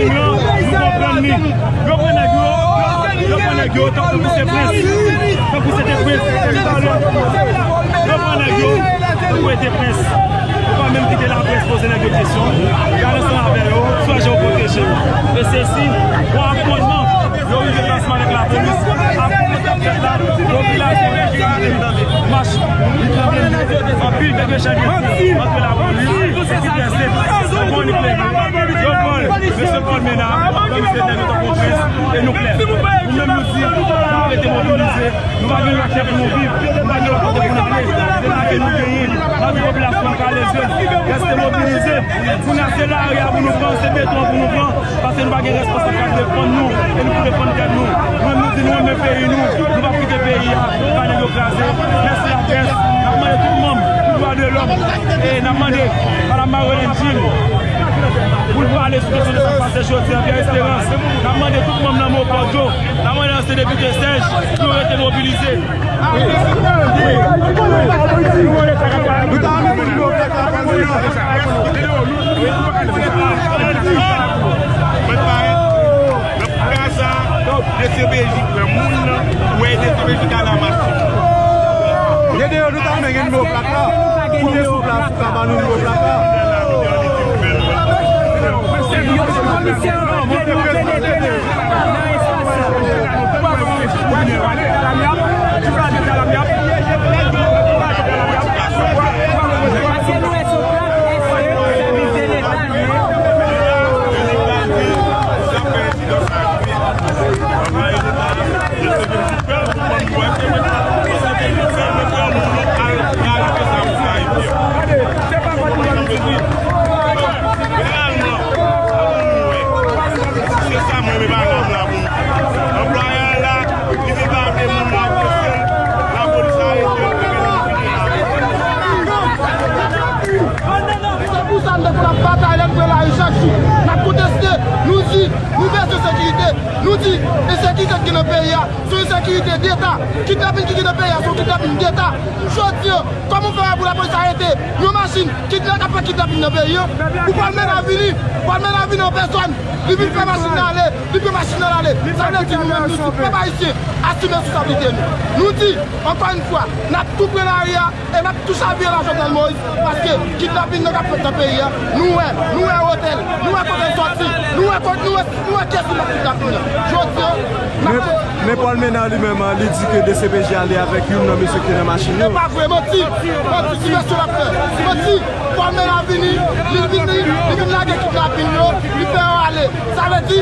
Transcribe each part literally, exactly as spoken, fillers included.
kidnaping lan, nou konprann li. Yo pran nèg yo, yo pran nèg yo tankou se prens. Tankou se te prens. Yo pran nèg yo tankou se te prens. Yo pa menm kite laprès poze nèg yo kesyon. Y al ansanm avè yo, swa je w pwoteje yo. E se si, bon, aktyèlman, yo rive plasman avèk lapolis. Apre yo t ap fèt la, popilasyon reklame mach. Li kanpe anpil nèg yo chanje antre lapolis. Epi P S D, yo pran li plede. Yo pran l. Mesye Paul Ménard, kòm se nèg yo tankou prens, e nou klè. Nou menm nou di, nou rete mobilize. Nou pa gen lòt chèf pou nou viv. Nou pa gen lòt kote pou nou ale. Se la ke nou genyen. Popilasyon an kale je l, rete mobilize. Kounye a se lari a pou nou pran, se beton pou nou pran, paske nou pa gen responsab k ap defann nou, e nou pou defann tèt nou. Nou menm nou di nou renmen peyi nou, nou p ap kite peyi a ba nèg yo kraze. Mèsi laprès, n ap mande tout manm pou dwa de lòm, e n ap mande Madam Marlène Gilles pou l pale sou kesyon de sa k pase jodi a, Pierre Espérance. N ap mande tout manm nan Mopòdyo, n ap mande ansyen depite Sèj pou yo rete mobilize. Mwen parèt nan ka sa, D C P J pran moun nan, ou wè D C P J ka la machin. Gede yo, nou ta renmen gen nimewo plak la. Koute sou plas, ou ka ban nou nimewo plak la. Se sa mwen menm pa la pou anplwayè a la, li vin pa vle moun nan pwofite l, lapolis arete l, Se pou sa n te konn ap batay lè n pran lari chak jou. N ap konteste, nou di, nou bezwen sekirite. Nou di, ensekirite ki gen nan peyi a, se yon ensekirite deta. Kidnapin ki gen nan peyi a, se yon kidnapin deta. Jodi a, kòman w fè wè pou lapolis arete yon machin, kidnap, k ap fè kidnapin nan peyi a? Ou pral mennen a vini, ou pral mennen a vini an pèsòn. Li vin fè machin nan ale, li pran machin nan ale. Sa vle di nou menm, nou di, pèp ayisyen, asime responsabilite nou. Nou di, ankò yon fwa, n ap tou pran lari a, e n ap tou chavire la Jovenel Moïse, paske kidnapin nan k ap fèt nan peyi a, nou wè, nou wè otè l, nou wè kote l sòti, nou wè kote, nou wè, nou wè kiyès ki mèt kidnapin nan. Jodi a, n ap Men, men Paul Ménard li menm, li di ke D C P J ale avèk youn nan mesye ki te nan machin yo. E pa vre, manti, manti, ki vèsyon l ap fè? Manti, Paul Ménard vini, li vini, li vin lage kidnapin yo, li fè yo ale. Sa vle di,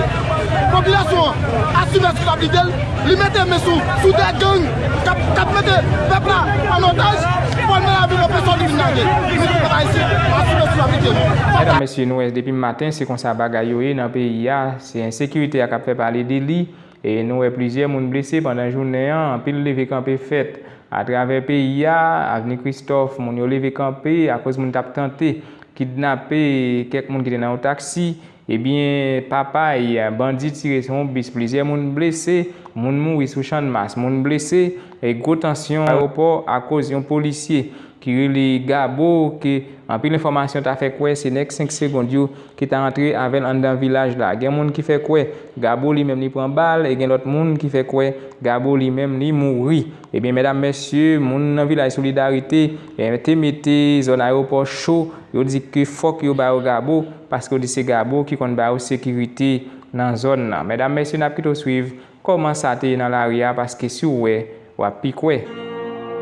popilasyon an asime responsabilite l, li mete men sou, sou de gang k ap, k ap mete pèp la an otaj, Paul Ménard vin nan pèsòn li vin lage. Nou tout pèp ayisyen, asime responsabilite nou. Medam, mesye, nou wè depi maten, se konsa bagay yo ye nan peyi a, se ensekirite a k ap fè pale de li, e nou wè plizyè moun blese pandan jounen an, anpil leve kanpe fèt atravè peyi a, Avni Christophe, moun yo leve kanpe akoz moun t ap tante kidnape kèk moun ki te nan yon taksi, ebyen, papay bandi tire sou yon bis, plizyè moun blese, moun mouri sou Channmas, moun blese, e gwo tansyon ayewopò akoz yon polisye ki rele Gabo, ke anpil enfòmasyon ta fè kwè se nèg senk segond yo ki ta antre avè l anndan vilaj la. Gen moun ki fè kwè Gabo li menm li pran bal, e gen lòt moun ki fè kwè Gabo li menm li mouri. Ebyen, medam, mesye, moun nan vilaj Solidarite, eh, te mete zòn ayewopò cho. Yo di ke fòk yo ba yo Gabo, paske yo di se Gabo ki konn ba yo sekirite nan zòn nan. Medam, mesye, n ap kite w swiv kòman sa te ye nan lari a, paske si w wè, w ap pi kwè.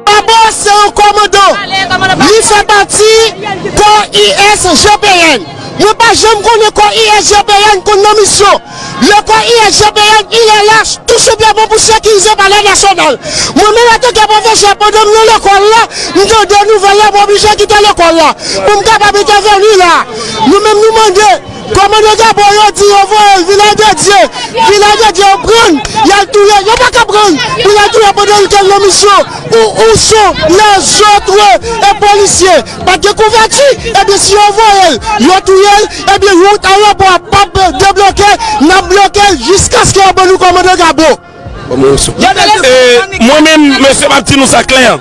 Gabo se yon kòmandan. Li fè pati kò I S G P N. Mwen pa janm konnen kò I S G P N konn nan misyon. Le corps I S G P N, il est là, tout simplement pou sekirize Palè Nasyonal. Mwen menm, antanke pwofesè, pandan m nan lekòl la, m tande nouvèl la, m oblije kite lekòl la pou m kapab entèveni la. Nou menm, nou mande kòmandan Gabo, yo di yo voye l Vilaj de Dye. Vilaj de Dye, yo pran l, y al touye l. Yo pa ka pran l pou y al touye l pandan l te nan misyon. Où, où sont les autres, euh, policiers? Pa gen kouvèti. Ebyen, si yo voye l, yo touye l, ebyen, wout ayewopò a p ap debloke, n ap bloke l jiskaske yo ban nou kòmandan Gabo. E mwen menm, mesye, m ap di nou sa klè.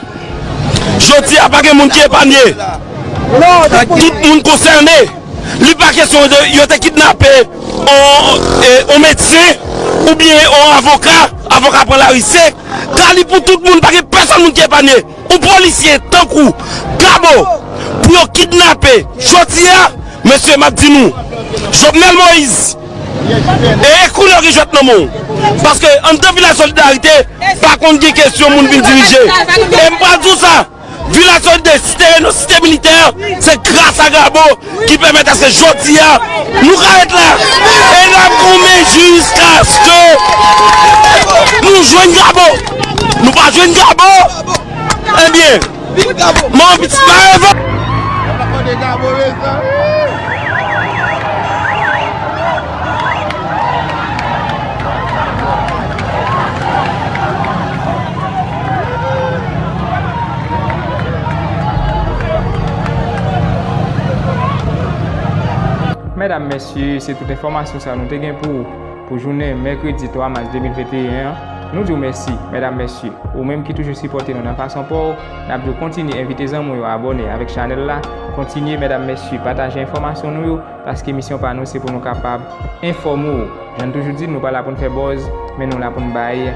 Jodi a, pa gen moun ki epanye. Tout moun konsène. Li pa kesyon de yo te kidnape on, e, on medsen oubyen on avoka, avoka pran lari sèk. Ka li pou tout moun, pa gen pèsòn moun ki epanye. On polisye tankou Gabo pou yo kidnape jodi a, mesye, m ap di nou, Jovenel Moïse, e koulè w gen jwèt nan men w. Paske anndan Vilaj Solidarite, pa konn gen kesyon moun vin dirije. E m pral di w sa, Vilaj Solidarite, site, site militè, se gras a Gabo ki pèmèt aske jodi a, nou ka ret la, e n ap goumen jiskaske nou jwenn Gabo. Nou pa jwenn Gabo, ebyen, m anvi ti pa evan. Gabo Lezan. Medam, mesye, se tout enfòmasyon sa nou te gen pou ou pou jounen mèkredi twa mas de mil venteyen an. Nou di w mèsi, medam, mesye. Ou menm ki toujou sipòte nou nan fason pa w, n ap di w kontinye envite zanmi w yo abòne avèk chanèl la, kontinye, medam, mesye, pataje enfòmasyon nou yo, paske misyon pa nou se pou nou kapab enfòme w. Jan n toujou di, nou pa la pou n fè buzz, men nou la pou n bay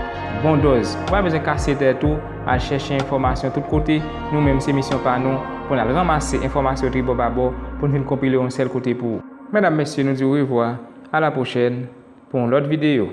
bon dòz. Ou pa bezwen kase tèt ou al chèche enfòmasyon tout kote. Nou menm, se misyon pa nou pou n al ranmase enfòmasyon tribò babò pou n vin konpile yon sèl kote pou ou. Medam, mesye, nou di w revwa, a la pwochèn pou yon lòt videyo.